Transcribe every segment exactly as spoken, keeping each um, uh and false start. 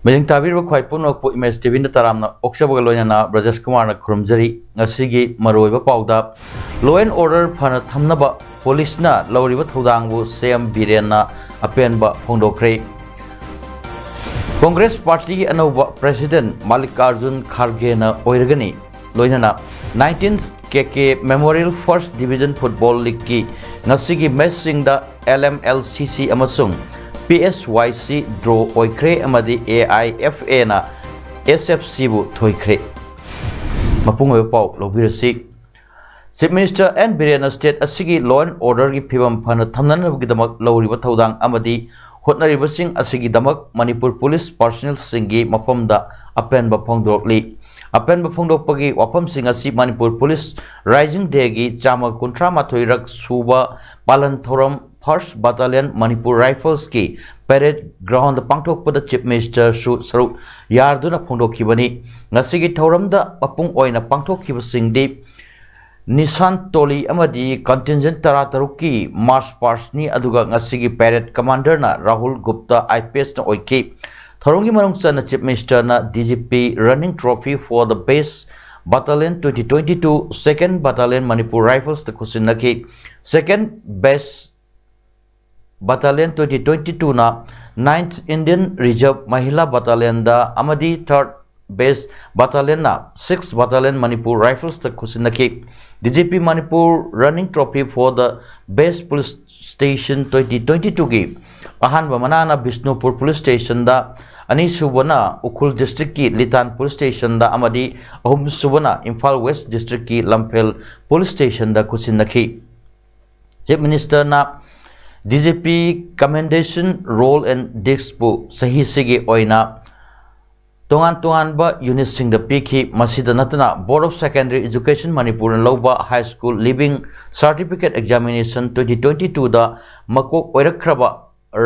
ꯃꯤꯠꯌꯦꯡ ꯇꯥꯕꯤꯔꯤꯕ ꯈ꯭ꯋꯥꯏ ꯄꯨꯝꯅꯃꯛꯄꯨ ꯏꯃꯦꯖ ꯇꯤꯚꯤꯅ ꯇꯔꯥꯝꯅ ꯑꯣꯛꯆꯕꯒ ꯂꯣꯏꯅꯅ ꯕ꯭ꯔꯖꯦꯁ ꯀꯨꯃꯥꯔꯅ ꯈꯨꯔꯨꯝꯖꯔꯤ꯫ ꯉꯁꯤꯒꯤ ꯃꯔꯨꯑꯣꯏꯕ ꯄꯥꯎꯗ, law and order ꯐꯅ ꯊꯝꯅꯕ ꯄꯨꯂꯤꯁꯅ ꯂꯧꯔꯤꯕ ꯊꯧꯗꯥꯡꯕꯨ ꯁꯤ ꯑꯦꯝ ꯕꯤꯔꯦꯟꯅ ꯑꯄꯦꯟꯕ ꯐꯣꯡꯗꯣꯛꯈ꯭ꯔꯦ꯫ ꯀꯣꯡꯒ꯭ꯔꯦꯁ ꯄꯥꯔꯇꯤꯒꯤ ꯑꯅꯧꯕ ꯄ꯭ꯔꯦꯁꯤꯗꯦꯟ ꯃꯜꯂꯤꯀꯥꯔꯖꯨꯟ ꯈꯥꯔꯒꯦꯅ ꯑꯣꯏꯔꯒꯅꯤ꯫ ꯂꯣꯏꯅꯅ nineteenth ꯀꯦ ꯀꯦ Memorial First Division Football Leagueꯀꯤ ꯉꯁꯤꯒꯤ ꯃꯦꯆꯁꯤꯡꯗ ꯑꯦꯜ ꯑꯦꯝ ꯑꯦꯜ ꯁꯤ ꯁꯤ ꯑꯃꯁꯨꯡ ꯄꯤ ꯑꯦꯁ ꯋꯥꯏ ꯁꯤ draw ꯑꯣꯏꯈ꯭ꯔꯦ ꯑꯃꯗꯤ ꯑꯦ ꯑꯥꯏ ꯑꯦꯐ ꯑꯦꯅ ꯑꯦꯁ ꯑꯦꯐ ꯁꯤꯕꯨ ꯊꯣꯏꯈ꯭ꯔꯦ꯫ ꯃꯄꯨꯡ ꯑꯣꯏꯕ ꯄꯥꯎ ꯂꯧꯕꯤꯔꯁꯤ꯫ ꯆꯤꯐ ꯃꯤꯅꯤꯁꯇꯔ ꯑꯦꯟ ꯕꯤꯔꯦꯟꯅ ꯁ꯭ꯇꯦꯠ ꯑꯁꯤꯒꯤ law and orderꯒꯤ ꯐꯤꯕꯝ ꯐꯅ ꯊꯝꯅꯅꯕꯒꯤꯗꯃꯛ ꯂꯧꯔꯤꯕ ꯊꯧꯗꯥꯡ ꯑꯃꯗꯤ ꯍꯣꯠꯅꯔꯤꯕꯁꯤꯡ ꯑꯁꯤꯒꯤꯗꯃꯛ ꯃꯅꯤꯄꯨꯔ ꯄꯨꯂꯤꯁ personnelꯁꯤꯡꯒꯤ ꯃꯐꯝꯗ ꯑꯄꯦꯟꯕ ꯐꯣꯡꯗꯣꯛꯂꯤ꯫ ꯑꯄꯦꯟꯕ ꯐꯣꯡꯗꯣꯛꯄꯒꯤ ꯋꯥꯐꯝꯁꯤꯡ ꯑꯁꯤ ꯃꯅꯤꯄꯨꯔ ꯄꯨꯂꯤꯁ Rising Dayꯒꯤ ꯆꯥꯝꯃ ꯀꯨꯟꯊ꯭ꯔꯥ ꯃꯥꯊꯣꯏꯔꯛ ꯁꯨꯕ ꯄꯥꯂꯟ ꯊꯧꯔꯝ First Battalion Manipur Riflesꯀꯤ parade groundꯗ ꯄꯥꯡꯊꯣꯛꯄꯗ ꯆꯤꯐ ꯃꯤꯅꯤꯁꯇꯔꯁꯨ ꯁꯔꯨꯛ ꯌꯥꯗꯨꯅ ꯐꯣꯡꯗꯣꯛꯈꯤꯕꯅꯤ꯫ ꯉꯁꯤꯒꯤ ꯊꯧꯔꯝꯗ ꯃꯄꯨꯡ ꯑꯣꯏꯅ ꯄꯥꯡꯊꯣꯛꯈꯤꯕꯁꯤꯡꯗꯤ ꯅꯤꯁꯥꯟ ꯇꯣꯂꯤ ꯑꯃꯗꯤ contingent ꯇꯔꯥꯇꯔꯨꯛꯀꯤ march pastꯅꯤ, ꯑꯗꯨꯒ ꯉꯁꯤꯒꯤ parade commanderꯅ Rahul Gupta I P ꯑꯦꯁꯅ ꯑꯣꯏꯈꯤ꯫ ꯊꯧꯔꯝꯒꯤ ꯃꯅꯨꯡ ꯆꯟꯅ ꯆꯤꯐ ꯃꯤꯅꯤꯁꯇꯔꯅ D G P running trophy for the best battalion twenty twenty-two, Second Battalion Manipur Riflesꯇ ꯈꯨꯠꯁꯤꯟꯅꯈꯤ꯫ Second best Battalion twenty twenty-twoꯅ Ninth Indian Reserve Mahila Battalionꯗ ꯑꯃꯗꯤ Third Best Battalionꯅ Sixth Battalion Manipur Riflesꯇ ꯈꯨꯠꯁꯤꯟꯅꯈꯤ꯫ D G P Manipur running trophy for the best police station twenty twenty-twoꯒꯤ ꯑꯍꯥꯟꯕ ꯃꯅꯥꯅ Bishnupur police stationꯗ, ꯑꯅꯤꯁꯨꯕꯅ Ukhrul districtꯀꯤ ꯂꯤꯇꯥꯟ police stationꯗ ꯑꯃꯗꯤ ꯑꯍꯨꯝꯁꯨꯕꯅ Imphal West districtꯀꯤ Lamphel police stationꯗ ꯈꯨꯠꯁꯤꯟꯅꯈꯤ꯫ Chief ꯃꯤꯅꯤꯁꯇꯔꯅ D G P Commendation Roll and Disc ꯄꯨ ꯆꯍꯤꯁꯤꯒꯤ ꯑꯣꯏꯅ ꯇꯣꯉꯥꯟ ꯇꯣꯉꯥꯟꯕ unit ꯁꯤꯡꯗ ꯄꯤꯈꯤ꯫ ꯃꯁꯤꯗ ꯅꯠꯇꯅ Board of Secondary Education ꯃꯅꯤꯄꯨꯔꯅ ꯂꯧꯕ High School Leaving Certificate Examination twenty twenty-two ꯗ ꯃꯀꯣꯛ ꯑꯣꯏꯔꯛꯈ꯭ꯔꯕ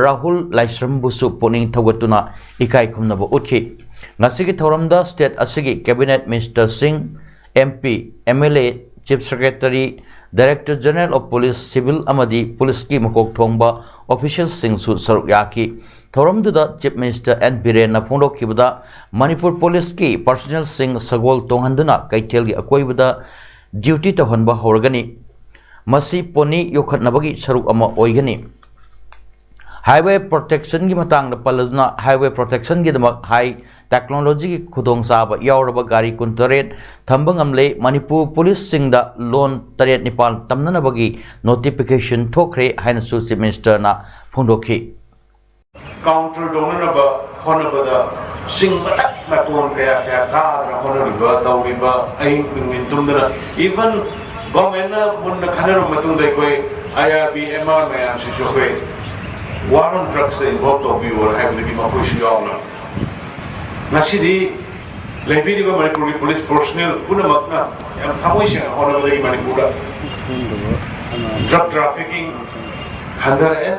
ꯔꯥꯍꯨꯜ ꯂꯥꯏꯁ꯭ꯔꯝꯕꯨꯁꯨ ꯄꯨꯛꯅꯤꯡ ꯊꯧꯒꯠꯇꯨꯅ ꯏꯀꯥꯏ ꯈꯨꯝꯅꯕ ꯎꯠꯈꯤ꯫ ꯉꯁꯤꯒꯤ ꯊꯧꯔꯝꯗ state ꯑꯁꯤꯒꯤ Cabinet Minister ꯁꯤꯡ, M P, M L A, Chief Secretary, Director General of Police, Civil ꯑꯃꯗꯤ Police ꯀꯤ ꯃꯀꯣꯛ ꯊꯣꯡꯕ official ꯁꯤꯡꯁꯨ ꯁꯔꯨꯛ ꯌꯥꯈꯤ꯫ ꯊꯧꯔꯝꯗꯨꯗ Chief Minister N ꯕꯤꯔꯦꯟꯅ ꯐꯣꯡꯗꯣꯛꯈꯤꯕꯗ, Manipur Police ꯀꯤ personnel ꯁꯤꯡ ꯁꯒꯣꯜ ꯇꯣꯡꯍꯟꯗꯨꯅ ꯀꯩꯊꯦꯜꯒꯤ ꯑꯀꯣꯏꯕꯗ duty ꯇꯧꯍꯟꯕ ꯍꯧꯔꯒꯅꯤ꯫ ꯃꯁꯤ pony ꯌꯣꯛꯈꯠꯅꯕꯒꯤ ꯁꯔꯨꯛ ꯑꯃ ꯑꯣꯏꯒꯅꯤ꯫ Highway protection ꯒꯤ ꯃꯇꯥꯡꯗ ꯄꯜꯂꯗꯨꯅ, highway protection ꯒꯤꯗꯃꯛ high technology ꯒꯤ ꯈꯨꯗꯣꯡꯆꯥꯕ ꯌꯥꯎꯔꯕ ꯒꯥꯔꯤ ꯀꯨꯟꯇꯔꯦꯠ ꯊꯝꯕ ꯉꯝꯂꯦ꯫ ꯃꯅꯤꯄꯨꯔ Police ꯁꯤꯡꯗ ꯂꯣꯟ ꯇꯔꯦꯠ ꯅꯤꯄꯥꯜ ꯇꯝꯅꯅꯕꯒꯤ notification ꯊꯣꯛꯈ꯭ꯔꯦ ꯍꯥꯏꯅꯁꯨ Chief Minister ꯅ ꯐꯣꯡꯗꯣꯛꯈꯤ꯫ Counter ꯇꯧꯅꯅꯕ ꯍꯣꯠꯅꯕꯗ ꯆꯤꯡ ꯃꯊꯛ ꯃꯇꯣꯟ ꯀꯌꯥ ꯀꯌꯥ ꯀꯥꯗꯅ ꯍꯣꯠꯅꯔꯤꯕ, ꯇꯧꯔꯤꯕ, ꯑꯍꯤꯡ ꯅꯨꯡꯊꯤꯜ ꯇꯨꯝꯗꯅ, even government ꯅ ꯃꯨꯟꯅ ꯈꯟꯅꯔꯕ ꯃꯇꯨꯡꯗ ꯑꯩꯈꯣꯏ I R B, M R ꯃꯌꯥꯝꯁꯤꯁꯨ ꯑꯩꯈꯣꯏ war on drugs ꯇ involve ꯇꯧꯕꯤꯌꯨ ꯍꯥꯏꯕꯗꯒꯤ ꯃꯈꯣꯏꯁꯨ ꯌꯥꯎꯅ ꯉꯁꯤꯗꯤ ꯂꯩꯕꯤꯔꯤꯕ ꯃꯅꯤꯄꯨꯔꯒꯤ police personnel ꯄꯨꯝꯅꯃꯛꯅ ꯌꯥꯝ ꯊꯃꯣꯏ ꯁꯦꯡꯅ ꯍꯣꯠꯅꯕꯗꯒꯤ ꯃꯅꯤꯄꯨꯔꯗ drug trafficking ꯍꯟꯊꯔꯛꯑꯦ꯫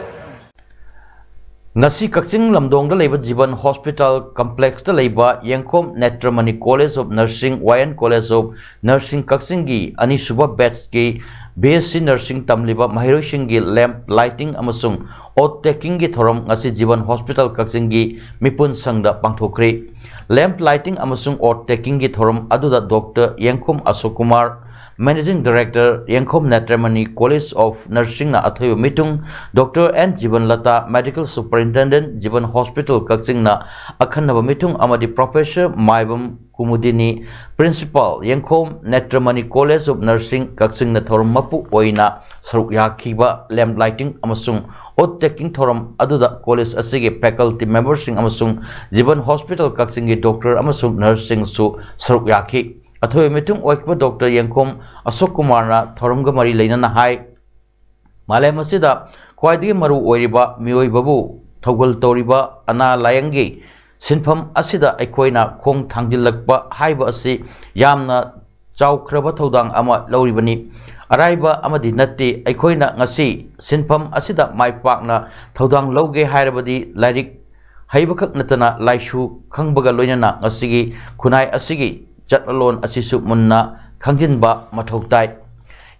ꯉꯁꯤ ꯀꯛꯆꯤꯡ ꯂꯝꯗꯣꯡꯗ ꯂꯩꯕ ꯖꯤꯕꯟ Hospital Complex ꯇ ꯂꯩꯕ ꯌꯦꯡꯈꯣꯝ ꯅꯦꯇ꯭ꯔꯃꯅꯤ College of Nursing, Y N College of Nursing ꯀꯛꯆꯤꯡꯒꯤ ꯑꯅꯤꯁꯨꯕ batch ꯀꯤ B S C Nursing ꯇꯝꯂꯤꯕ ꯃꯍꯩꯔꯣꯏꯁꯤꯡꯒꯤ lamp lighting ꯑꯃꯁꯨꯡ oath taking ꯒꯤ ꯊꯧꯔꯝ ꯉꯁꯤ ꯖꯤꯕꯟ Hospital ꯀꯛꯆꯤꯡꯒꯤ ꯃꯤꯄꯨꯟ ꯁꯪꯗ ꯄꯥꯡꯊꯣꯛꯈ꯭ꯔꯦ꯫ Lamp lighting ꯑꯃꯁꯨꯡ oath taking ꯒꯤ ꯊꯧꯔꯝ ꯑꯗꯨꯗ Doctor ꯌꯦꯡꯈꯣꯝ ꯑꯁꯣꯛ ꯀꯨꯃꯥꯔ, Managing Director, ꯌꯦꯡꯈꯣꯝ ꯅꯦꯇ꯭ꯔꯃꯅꯤ College of Nursing ꯅ ꯑꯊꯣꯏꯕ ꯃꯤꯊꯨꯡ, Doctor N ꯖꯤꯕꯟ ꯂꯇꯥ, Medical Superintendent, ꯖꯤꯕꯟ Hospital ꯀꯛꯆꯤꯡꯅ ꯑꯈꯟꯅꯕ ꯃꯤꯊꯨꯡ ꯑꯃꯗꯤ Professor ꯃꯥꯏꯕꯝ ꯀꯨꯃꯨꯗꯤꯅꯤ, Principal, ꯌꯦꯡꯈꯣꯝ ꯅꯦꯇ꯭ꯔꯃꯅꯤ College of Nursing ꯀꯛꯆꯤꯡꯅ ꯊꯧꯔꯝ ꯃꯄꯨ ꯑꯣꯏꯅ ꯁꯔꯨꯛ ꯌꯥꯈꯤꯕ lamp lighting ꯑꯃꯁꯨꯡ oath taking ꯊꯧꯔꯝ ꯑꯗꯨꯗ college ꯑꯁꯤꯒꯤ faculty member ꯁꯤꯡ ꯑꯃꯁꯨꯡ ꯖꯤꯕꯟ Hospital ꯀꯛꯆꯤꯡꯒꯤ doctor ꯑꯃꯁꯨꯡ nurse ꯁꯤꯡꯁꯨ ꯁꯔꯨꯛ ꯌꯥꯈꯤ꯫ ꯑꯊꯣꯏꯕ ꯃꯤꯊꯨꯡ ꯑꯣꯏꯈꯤꯕ Doctor ꯌꯦꯡꯈꯣꯝ ꯑꯁꯣꯛ ꯀꯨꯃꯥꯔꯅ ꯊꯧꯔꯝꯒ ꯃꯔꯤ ꯂꯩꯅꯅ ꯍꯥꯏ, ꯃꯥꯂꯦꯝ ꯑꯁꯤꯗ ꯈ꯭ꯋꯥꯏꯗꯒꯤ ꯃꯔꯨ ꯑꯣꯏꯔꯤꯕ ꯃꯤꯑꯣꯏꯕꯕꯨ ꯊꯧꯒꯜ ꯇꯧꯔꯤꯕ ꯑꯅꯥ ꯂꯥꯌꯦꯡꯒꯤ ꯁꯤꯟꯐꯝ ꯑꯁꯤꯗ ꯑꯩꯈꯣꯏꯅ ꯈꯣꯡ ꯊꯥꯡꯖꯤꯜꯂꯛꯄ ꯍꯥꯏꯕ ꯑꯁꯤ ꯌꯥꯝꯅ ꯆꯥꯎꯈ꯭ꯔꯕ ꯊꯧꯗꯥꯡ ꯑꯃ ꯂꯧꯔꯤꯕꯅꯤ꯫ ꯑꯔꯥꯏꯕ ꯑꯃꯗꯤ ꯅꯠꯇꯦ꯫ ꯑꯩꯈꯣꯏꯅ ꯉꯁꯤ ꯁꯤꯟꯐꯝ ꯑꯁꯤꯗ ꯃꯥꯏ ꯄꯥꯛꯅ ꯊꯧꯗꯥꯡ ꯂꯧꯒꯦ ꯍꯥꯏꯔꯕꯗꯤ ꯂꯥꯏꯔꯤꯛ ꯍꯩꯕꯈꯛ ꯅꯠꯇꯅ ꯂꯥꯏꯁꯨ ꯈꯪꯕꯒ ꯂꯣꯏꯅꯅ ꯉꯁꯤꯒꯤ ꯈꯨꯟꯅꯥꯏ ꯑꯁꯤꯒꯤ ꯆꯠꯅꯂꯣꯟ ꯑꯁꯤꯁꯨ ꯃꯨꯟꯅ ꯈꯪꯖꯤꯟꯕ ꯃꯊꯧ ꯇꯥꯏ꯫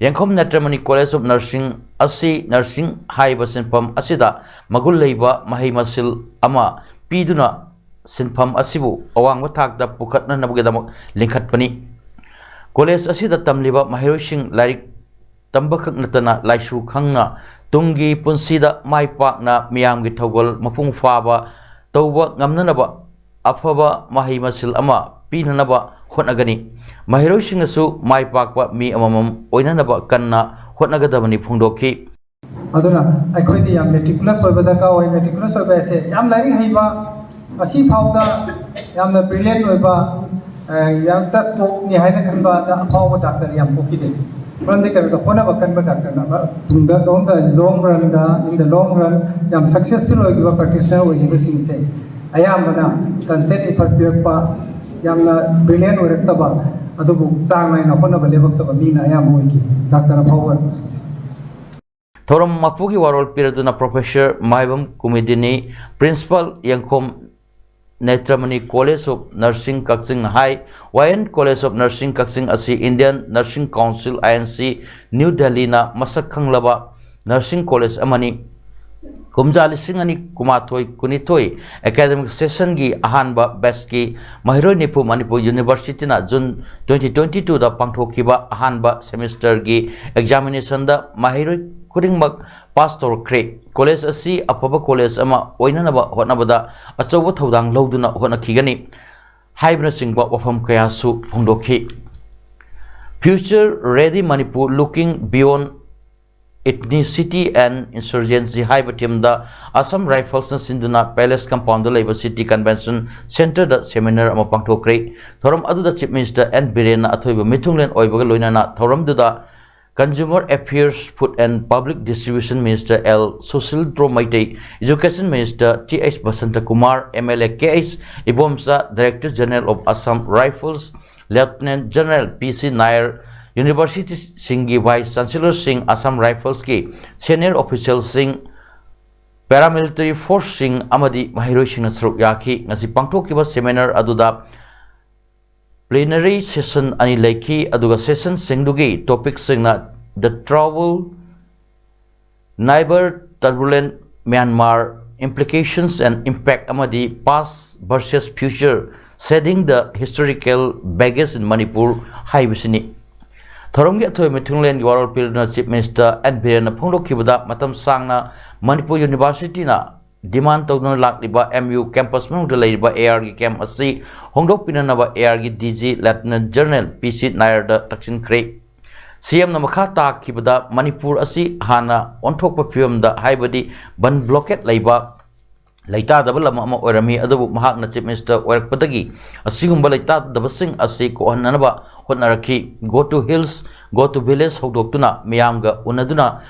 ꯌꯦꯡꯈꯣꯝ ꯅꯦꯇ꯭ꯔꯃꯅꯤ College of Nursing ꯑꯁꯤ nursing ꯍꯥꯏꯕ ꯁꯤꯟꯐꯝ ꯑꯁꯤꯗ ꯃꯒꯨꯟ ꯂꯩꯕ ꯃꯍꯩ ꯃꯁꯤꯡ ꯑꯃ ꯄꯤꯗꯨꯅ ꯁꯤꯟꯐꯝ ꯑꯁꯤꯕꯨ ꯑꯋꯥꯡꯕ ꯊꯥꯛꯇ ꯄꯨꯈꯠꯅꯅꯕꯒꯤꯗꯃꯛ ꯂꯤꯡꯈꯠꯄꯅꯤ꯫ College ꯑꯁꯤꯗ ꯇꯝꯂꯤꯕ ꯃꯍꯩꯔꯣꯏꯁꯤꯡ ꯂꯥꯏꯔꯤꯛ ꯇꯝꯕꯈꯛ ꯅꯠꯇꯅ ꯂꯥꯏꯁꯨ ꯈꯪꯅ ꯇꯨꯡꯒꯤ ꯄꯨꯟꯁꯤꯗ ꯃꯥꯏ ꯄꯥꯛꯅ ꯃꯤꯌꯥꯝꯒꯤ ꯊꯧꯒꯜ ꯃꯄꯨꯡ ꯐꯥꯕ ꯇꯧꯕ ꯉꯝꯅꯅꯕ ꯑꯐꯕ ꯃꯍꯩ ꯃꯁꯤꯡ ꯑꯃ ꯄꯤꯅꯅꯕ ꯍꯣꯠꯅꯒꯅꯤ꯫ ꯃꯍꯩꯔꯣꯏꯁꯤꯡꯅꯁꯨ ꯃꯥꯏ ꯄꯥꯛꯄ ꯃꯤ ꯑꯃꯃꯝ ꯑꯣꯏꯅꯅꯕ ꯀꯟꯅ ꯍꯣꯠꯅꯒꯗꯕꯅꯤ ꯐꯣꯡꯗꯣꯛꯈꯤ꯫ ꯑꯗꯨꯅ ꯑꯩꯈꯣꯏꯗꯤ ꯌꯥꯝ meticulous ꯑꯣꯏꯕ ꯗꯔꯀꯥꯔ ꯑꯣꯏ꯫ Meticulous ꯑꯣꯏꯕ ꯍꯥꯏꯁꯦ ꯌꯥꯝ ꯂꯥꯏꯔꯤꯛ ꯍꯩꯕ, ꯉꯁꯤ ꯐꯥꯎꯗ ꯌꯥꯝꯅ brilliant ꯑꯣꯏꯕ, ꯑ, ꯌꯥꯝꯇ ꯇꯣꯞꯅꯤ ꯍꯥꯏꯅ ꯈꯟꯕꯗ ꯑꯐꯥꯎꯕ ꯗꯥꯛꯇꯔ ꯌꯥꯝ ꯄꯣꯛꯈꯤꯗꯦ꯫ ꯃꯔꯝꯗꯤ ꯀꯩꯅꯣꯗ ꯍꯣꯠꯅꯕ ꯀꯟꯕ ꯗꯥꯛꯇꯔꯅ ꯃꯔ-, ꯇꯨꯡꯗ long, long runꯗ, in the long run ꯌꯥꯝ successful ꯑꯣꯏꯈꯤꯕ practitioner ꯑꯣꯏꯈꯤꯕꯁꯤꯡꯁꯦ ꯑꯌꯥꯝꯕꯅ consent effort ꯄꯤꯔꯛꯄ, ꯌꯥꯝꯅ brilliant ꯑꯣꯏꯔꯛꯇꯕ, ꯑꯗꯨꯕꯨ ꯆꯥꯡ ꯅꯥꯏꯅ ꯍꯣꯠꯅꯕ ꯂꯦꯞꯄꯛꯇꯕ ꯃꯤꯅ ꯑꯌꯥꯝꯕ ꯑꯣꯏꯈꯤ, ꯗꯥꯛꯇꯔ ꯑꯐꯥꯎꯕ ꯑꯣꯏꯕꯁꯤꯡꯁꯦ꯫ ꯊꯧꯔꯝ ꯃꯄꯨꯒꯤ ꯋꯥꯔꯣꯜ ꯄꯤꯔꯗꯨꯅ Professor ꯃꯥꯏꯕꯝ ꯀꯨꯃꯨꯗꯤꯅꯤ, Principal ꯌꯦꯡꯈꯣꯝ ꯅꯦꯇ꯭ꯔꯃꯅꯤ College of Nursing ꯀꯛꯆꯤꯡ ꯍꯥꯏ, ꯋꯥꯌꯦꯜ College of Nursing ꯀꯛꯆꯤꯡ ꯑꯁꯤ Indian Nursing Council, I N C, New Delhiꯅ ꯃꯁꯛ ꯈꯪꯂꯕ nursing college ꯑꯃꯅꯤ꯫ ꯀꯨꯝꯖꯥ ꯂꯤꯁꯤꯡ ꯑꯅꯤ ꯀꯨꯟꯃꯥꯊꯣꯏ ꯀꯨꯟꯅꯤꯊꯣꯏ academic sessionꯒꯤ ꯑꯍꯥꯟꯕ batchꯀꯤ ꯃꯍꯩꯔꯣꯏ ꯅꯤꯐꯨ Manipur Universityꯅ June twenty twenty twoꯗ ꯄꯥꯡꯊꯣꯛꯈꯤꯕ ꯑꯍꯥꯟꯕ semesterꯒꯤ examinationꯗ ꯃꯍꯩꯔꯣꯏ ꯈꯨꯗꯤꯡꯃꯛ pass ꯇꯧꯔꯛꯈ꯭ꯔꯦ꯫ College ꯑꯁꯤ ꯑꯐꯕ college ꯑꯃ ꯑꯣꯏꯅꯅꯕ ꯍꯣꯠꯅꯕꯗ ꯑꯆꯧꯕ ꯊꯧꯗꯥꯡ ꯂꯧꯗꯨꯅ ꯍꯣꯠꯅꯈꯤꯒꯅꯤ ꯍꯥꯏꯕꯅꯆꯤꯡꯕ ꯋꯥꯐꯝ ꯀꯌꯥꯁꯨ ꯐꯣꯡꯗꯣꯛꯈꯤ꯫ Future Ready Manipur, Looking Beyond Ethnicity and Insurgency ꯍꯥꯏꯕ themeꯗ Assam Riflesꯅ ꯁꯤꯟꯗꯨꯅ Palace Compoundꯗ ꯂꯩꯕ City Convention Centreꯗ seminar ꯑꯃ ꯄꯥꯡꯊꯣꯛꯈ꯭ꯔꯦ꯫ ꯊꯧꯔꯝ ꯑꯗꯨꯗ Chief Minister N ꯕꯤꯔꯦꯟꯅ ꯑꯊꯣꯏꯕ ꯃꯤꯊꯨꯡꯂꯦꯟ ꯑꯣꯏꯕꯒ ꯂꯣꯏꯅꯅ ꯊꯧꯔꯝꯗꯨꯗ Consumer Affairs, Food and Public Distribution Minister L Sushil Meitei, Education Minister Th Basanta Kumar, M L A Kh Ibomcha, Director General of Assam Rifles, Lieutenant General P C Nair, University ꯁꯤꯡꯒꯤ Vice Chancellor ꯁꯤꯡ, Assam Rifles ꯀꯤ Senior Official ꯁꯤꯡ, Paramilitary Force ꯁꯤꯡ ꯑꯃꯗꯤ ꯃꯍꯩꯔꯣꯏꯁꯤꯡꯅ ꯁꯔꯨꯛ ꯌꯥꯈꯤ꯫ ꯉꯁꯤ ꯄꯥꯡꯊꯣꯛꯈꯤꯕ seminar ꯑꯗꯨꯗ Plenary session ꯑꯅꯤ ꯂꯩꯈꯤ, ꯑꯗꯨꯒ session ꯁꯤꯡꯗꯨꯒꯤ topic ꯁꯤꯡꯅ The Trouble, Neighbor Turbulent, Myanmar, Implications and Impact ꯑꯃꯗꯤ Past versus Future, Shedding the Historical Baggage in Manipur ꯍꯥꯏꯕꯁꯤꯅꯤ꯫ ꯊꯧꯔꯝꯒꯤ ꯑꯊꯣꯏꯕ ꯃꯤꯊꯨꯡꯂꯦꯟꯒꯤ ꯋꯥꯔꯣꯜ ꯄꯤꯗꯨꯅ Chief Minister N Biren ꯅ ꯐꯣꯡꯗꯣꯛꯈꯤꯕꯗ, ꯃꯇꯝ ꯁꯥꯡꯅ ꯃꯅꯤꯄꯨꯔ University ꯅ demand ꯇꯧꯗꯨꯅ ꯂꯥꯛꯂꯤꯕ M U campus ꯃꯅꯨꯡꯗ ꯂꯩꯔꯤꯕ A R ꯒꯤ camp ꯑꯁꯤ ꯍꯣꯡꯗꯣꯛꯄꯤꯅꯅꯕ A R ꯒꯤ D G Lieutenant General P C Nair ꯗ ꯇꯛꯁꯤꯟꯈ꯭ꯔꯦ꯫ C M ꯅ ꯃꯈꯥ ꯇꯥꯈꯤꯕꯗ, ꯃꯅꯤꯄꯨꯔ ꯑꯁꯤ ꯍꯥꯟꯅ ꯑꯣꯟꯊꯣꯛꯄ ꯐꯤꯕꯝꯗ, ꯍꯥꯏꯕꯗꯤ ꯕꯟ blockade ꯂꯩꯕ ꯂꯩꯇꯥꯗꯕ ꯂꯝ ꯑꯃ ꯑꯣꯏꯔꯝꯃꯤ, ꯑꯗꯨꯕꯨ ꯃꯍꯥꯛꯅ Chief Minister ꯑꯣꯏꯔꯛꯄꯗꯒꯤ ꯑꯁꯤꯒꯨꯝꯕ ꯂꯩꯇꯥꯗꯕꯁꯤꯡ ꯑꯁꯤ ꯀꯣꯛꯍꯟꯅꯅꯕ ꯍꯣꯠꯅꯔꯛꯈꯤ꯫ Go to Hills, Go to Village ꯍꯧꯗꯣꯛꯇꯨꯅ ꯃꯤꯌꯥꯝꯒ ꯎꯅꯗꯨꯅ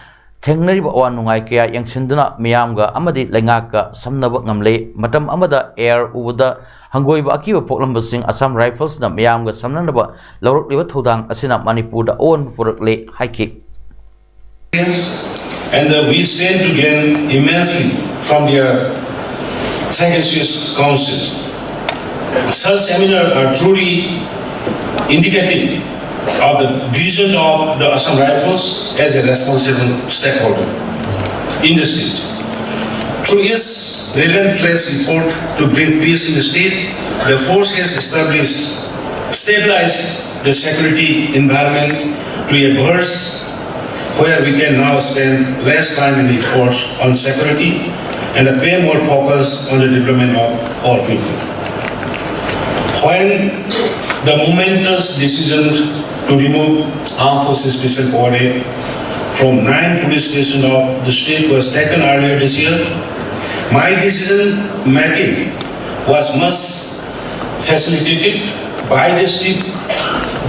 ꯊꯦꯡꯅꯔꯤꯕ ꯑꯋꯥ ꯅꯨꯡꯉꯥꯏ ꯀꯌꯥ ꯌꯦꯡꯁꯤꯟꯗꯨꯅ ꯃꯤꯌꯥꯝꯒ ꯑꯃꯗꯤ ꯂꯩꯉꯥꯛꯀ ꯁꯝꯅꯕ ꯉꯝꯂꯦ꯫ ꯃꯇꯝ ꯑꯃꯗ A R ꯎꯕꯗ ꯍꯪꯒꯣꯏꯕ ꯑꯀꯤꯕ ꯄꯣꯛꯂꯝꯕꯁꯤꯡ Assam Rifles ꯅ ꯃꯤꯌꯥꯝꯒ ꯁꯝꯅꯅꯕ ꯂꯧꯔꯛꯂꯤꯕ ꯊꯧꯗꯥꯡ ꯑꯁꯤꯅ ꯃꯅꯤꯄꯨꯔꯗ ꯑꯑꯣꯟꯕ ꯄꯨꯔꯛꯂꯦ ꯍꯥꯏꯈꯤ꯫ And uh, we stand to gain immensely from their sagacious counsel. Such seminars are truly indicative of the vision of the Assam Rifles as a responsible stakeholder in the state. Through its relentless effort to bring peace in the state, the force has established, stabilized the security environment to a verge where we can now spend less time and efforts on security and pay more focus on the development of our people. When the momentous decision to remove Armed Forces Special Coordinate from nine police stations of the state was taken earlier this year, my decision making was much facilitated by the steep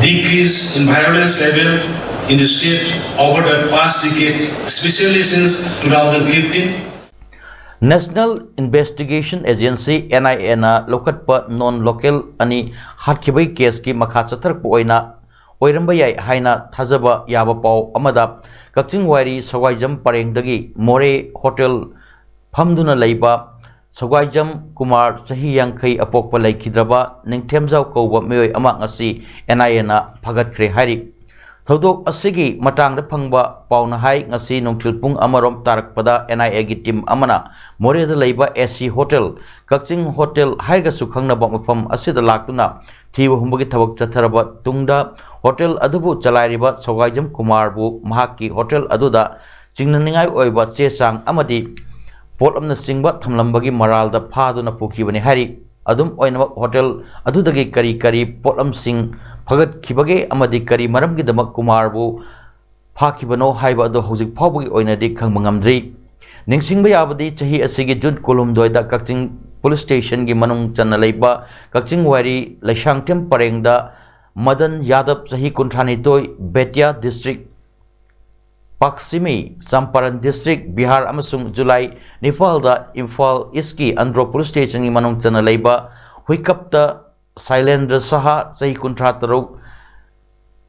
decrease in violence level in the state over the past decade, especially since two thousand fifteen. National Investigation Agency, N I A ꯅ ꯂꯧꯈꯠꯄ non local ꯑꯅꯤ ꯍꯥꯠꯈꯤꯕꯒꯤ case ꯀꯤ ꯃꯈꯥ ꯆꯠꯊꯔꯛꯄ ꯑꯣꯏꯅ ꯑꯣꯏꯔꯝꯕ ꯌꯥꯏ ꯍꯥꯏꯅ ꯊꯥꯖꯕ ꯌꯥꯕ ꯄꯥꯎ ꯑꯃꯗ, ꯀꯛꯆꯤꯡ ꯋꯥꯏꯔꯤ ꯁꯒ꯭ꯋꯥꯏꯖꯝ ꯄꯔꯦꯡꯗꯒꯤ ꯃꯣꯔꯦ ꯍꯣꯇꯦꯜ ꯐꯝꯗꯨꯅ ꯂꯩꯕ ꯁꯒ꯭ꯋꯥꯏꯖꯝ ꯀꯨꯃꯥꯔ, ꯆꯍꯤ ꯌꯥꯡꯈꯩ, ꯑꯄꯣꯛꯄ ꯂꯩꯈꯤꯗ꯭ꯔꯕ ꯅꯤꯡꯊꯦꯝꯖꯥꯎ ꯀꯧꯕ ꯃꯤꯑꯣꯏ ꯑꯃ ꯉꯁꯤ N I A ꯅ ꯐꯥꯒꯠꯈ꯭ꯔꯦ ꯍꯥꯏꯔꯤ꯫ ꯊꯧꯗꯣꯛ ꯑꯁꯤꯒꯤ ꯃꯇꯥꯡꯗ ꯐꯪꯕ ꯄꯥꯎꯅ ꯍꯥꯏ, ꯉꯁꯤ ꯅꯨꯡꯊꯤꯜ ꯄꯨꯡ ꯑꯃꯔꯣꯝ ꯇꯥꯔꯛꯄꯗ N I A ꯒꯤ team ꯑꯃꯅ ꯃꯣꯔꯦꯗ ꯂꯩꯕ A C Hotel, Kakching hotel ꯍꯥꯏꯔꯒꯁꯨ ꯈꯪꯅꯕ ꯃꯐꯝ ꯑꯁꯤꯗ ꯂꯥꯛꯇꯨꯅ ꯊꯤꯕ ꯍꯨꯝꯕꯒꯤ ꯊꯕꯛ ꯆꯠꯊꯔꯕ ꯇꯨꯡꯗ, ꯍꯣꯇꯦꯜ ꯑꯗꯨꯕꯨ ꯆꯂꯥꯏꯔꯤꯕ ꯁꯒ꯭ꯋꯥꯏꯖꯝ ꯀꯨꯃꯥꯔꯕꯨ ꯃꯍꯥꯛꯀꯤ ꯍꯣꯇꯦꯜ ꯑꯗꯨꯗ ꯆꯤꯡꯅꯅꯤꯡꯉꯥꯏ ꯑꯣꯏꯕ ꯆꯦ ꯆꯥꯡ ꯑꯃꯗꯤ ꯄꯣꯠꯂꯝꯅꯆꯤꯡꯕ ꯊꯝꯂꯝꯕꯒꯤ ꯃꯔꯥꯜꯗ ꯐꯥꯗꯨꯅ ꯄꯨꯈꯤꯕꯅꯤ ꯍꯥꯏꯔꯤ꯫ ꯑꯗꯨꯝ ꯑꯣꯏꯅꯃꯛ, ꯍꯣꯇꯦꯜ ꯑꯗꯨꯗꯒꯤ ꯀꯔꯤ ꯀꯔꯤ ꯄꯣꯠꯂꯝꯁꯤꯡ ꯐꯒꯠꯈꯤꯕꯒꯦ ꯑꯃꯗꯤ ꯀꯔꯤ ꯃꯔꯝꯒꯤꯗꯃꯛ ꯀꯨꯃꯥꯔꯕꯨ ꯐꯥꯈꯤꯕꯅꯣ ꯍꯥꯏꯕ ꯑꯗꯨ ꯍꯧꯖꯤꯛ ꯐꯥꯎꯕꯒꯤ ꯑꯣꯏꯅꯗꯤ ꯈꯪꯕ ꯉꯝꯗ꯭ꯔꯤ꯫ ꯅꯤꯡꯁꯤꯡꯕ ꯌꯥꯕꯗꯤ, ꯆꯍꯤ ꯑꯁꯤꯒꯤ June ꯀꯨꯟꯍꯨꯝꯗꯣꯏꯗ ꯀꯛꯆꯤꯡ Police Station ꯒꯤ ꯃꯅꯨꯡ ꯆꯟꯅ ꯂꯩꯕ ꯀꯛꯆꯤꯡ ꯋꯥꯏꯔꯤ ꯂꯩꯁꯥꯡꯊꯦꯝ ꯄꯔꯦꯡꯗ ꯃꯗꯟ ꯌꯥꯗꯕ, ꯆꯍꯤ ꯀꯨꯟꯊ꯭ꯔꯥꯅꯤꯊꯣꯏ, ꯕꯦꯇꯤꯌꯥ District, ꯄꯥꯛꯁꯤꯃꯤ, ꯆꯝꯄꯥꯔꯟ District, ꯕꯤꯍꯥꯔ, ꯑꯃꯁꯨꯡ ꯖꯨꯂꯥꯏ ꯅꯤꯄꯥꯜꯗ ꯏꯝꯐꯥꯜ East ꯀꯤ ꯑꯟꯗ꯭ꯔꯣ Police Station ꯒꯤ ꯃꯅꯨꯡ ꯆꯟꯅ ꯂꯩꯕ ꯍꯨꯏꯀꯞꯇ ꯁꯥꯏꯂꯦꯟꯗ꯭ꯔ ꯁꯍꯥ, ꯆꯍꯤ ꯀꯨꯟꯊ꯭ꯔꯥ ꯇꯔꯨꯛ,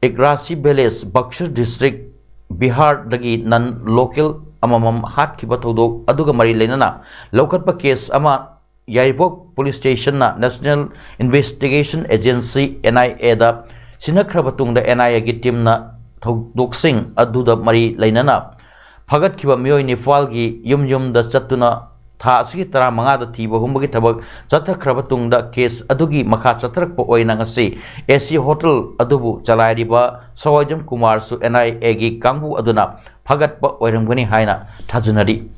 ꯏꯛꯔꯥꯁꯤ Village, ꯕꯛꯁꯔ District, ꯕꯤꯍꯥꯔꯗꯒꯤ non local ꯑꯃꯃꯝ ꯍꯥꯠꯈꯤꯕ ꯊꯧꯗꯣꯛ ꯑꯗꯨꯒ ꯃꯔꯤ ꯂꯩꯅꯅ ꯂꯧꯈꯠꯄ case ꯑꯃ ꯌꯥꯏꯔꯤꯄꯣꯛ Police Station ꯅ National Investigation Agency, N I A ꯗ ꯁꯤꯟꯅꯈ꯭ꯔꯕ ꯇꯨꯡꯗ, N I A ꯒꯤ team ꯅ ꯊꯧꯗꯣꯛꯁꯤꯡ ꯑꯗꯨꯗ ꯃꯔꯤ ꯂꯩꯅꯅ ꯐꯒꯠꯈꯤꯕ ꯃꯤꯑꯣꯏ ꯅꯤꯄꯥꯜꯒꯤ ꯌꯨꯝ ꯌꯨꯝꯗ ꯆꯠꯇꯨꯅ ꯊꯥ ꯑꯁꯤꯒꯤ ꯇꯔꯥꯃꯉꯥꯗ ꯊꯤꯕ ꯍꯨꯝꯕꯒꯤ ꯊꯕꯛ ꯆꯠꯊꯈ꯭ꯔꯕ ꯇꯨꯡꯗ, case ꯑꯗꯨꯒꯤ ꯃꯈꯥ ꯆꯠꯊꯔꯛꯄ ꯑꯣꯏꯅ ꯉꯁꯤ A C Hotel ꯑꯗꯨꯕꯨ ꯆꯂꯥꯏꯔꯤꯕ ꯁꯒ꯭ꯋꯥꯏꯖꯝ ꯀꯨꯃꯥꯔꯁꯨ N I A ꯒꯤ ꯀꯥꯡꯕꯨ ꯑꯗꯨꯅ ꯐꯒꯠꯄ ꯑꯣꯏꯔꯝꯒꯅꯤ ꯍꯥꯏꯅ ꯊꯥꯖꯅꯔꯤ꯫